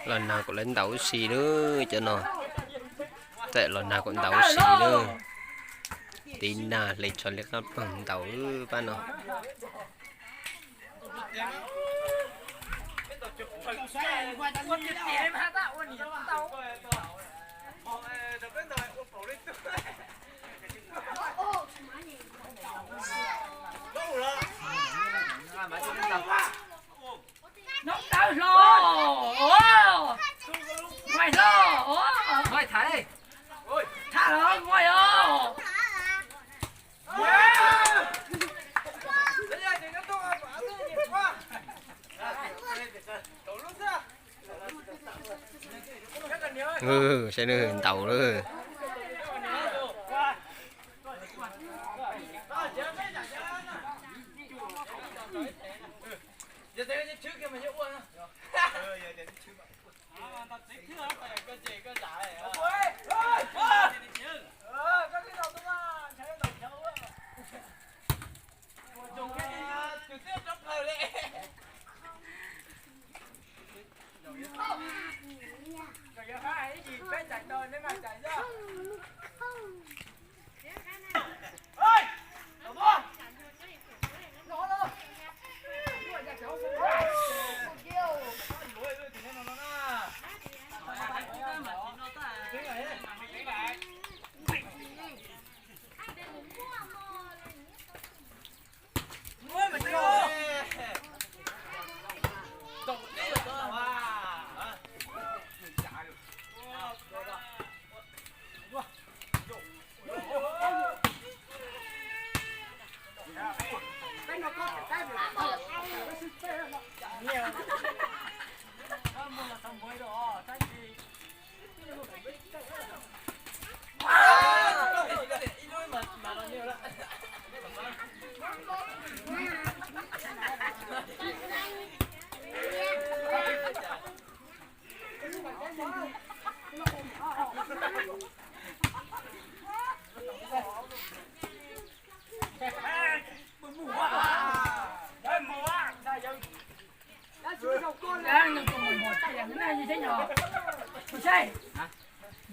Los nag kuj lawv ntaus ib si lawm cov no. Txawm los nag kuj ntaus ib si lawm. Tib nag hle tsho liab qab ploog ntaus pab no. Noob tawb hlo, Maij hlo, tham los Maij os. Saib nws ntaus lawm.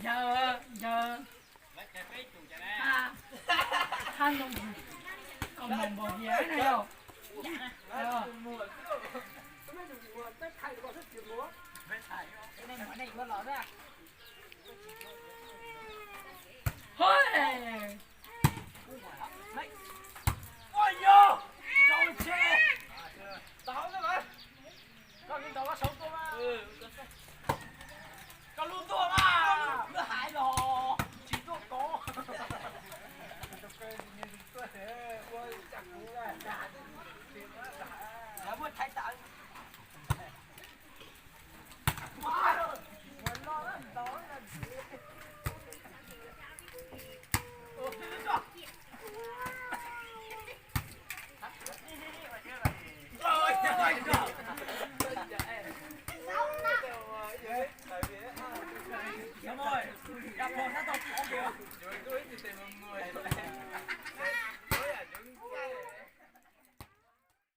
Yawg, yawg, ha, ha, noo, koj mus npaum hiav na yog. Hos, ua yog, ntaus tse, ntaus mas, koj ntaus koj saum tuaj mas, koj lub tuaj mas, lub hais los tsis tuaj kov. Lawv muaj thaij tawv.